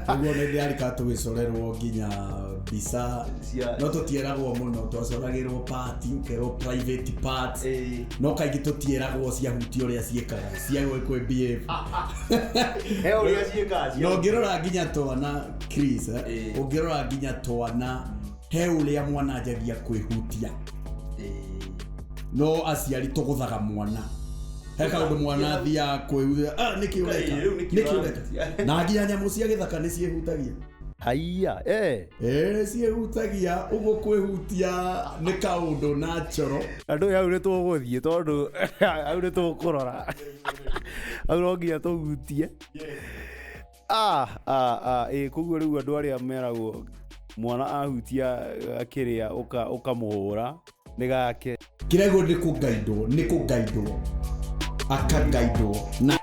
Ũguo nĩ ndĩrarika tũgĩcorerwo nginya mbica. No tũtieragwo mũno, twacoragĩrwo part, ũkerwo private part. No kaingĩ tũtieragwo ciahutia ũrĩa ciĩkaga, cia gwĩ behave. He ũrĩa ciĩkaga Na ũngĩrora nginya twana, Chris, eh, ũngĩrora nginya twana, he ũrĩa mwana anjagia kwĩhutia. No aciari tũgũthaga mwana, he kaũndũ mwana athiaga kwĩhutia, ah, nĩkĩ ũreka? Rĩu nĩkĩ Nĩkĩ ũreka? ũrahutia? Na nginya nyamũ cia gĩthaka nĩ ciĩhutagia. Haiya, eh. Ĩĩ, ciĩhutagia. Ũguo kwĩhutia nĩ kaũndũ natural. Andũ hau nĩ tũgũthiĩ, tondũ hau nĩ tũkũrora, hau no nginya tũhutie. Ah, ah, ah, ĩ koguo rĩu andũ arĩa meragwo mwana ahutia akĩrĩa ũkamũhũra nĩ gake. Kĩrĩa nĩ kũgaindwo, nĩ kũgaindwo, akagaindwo na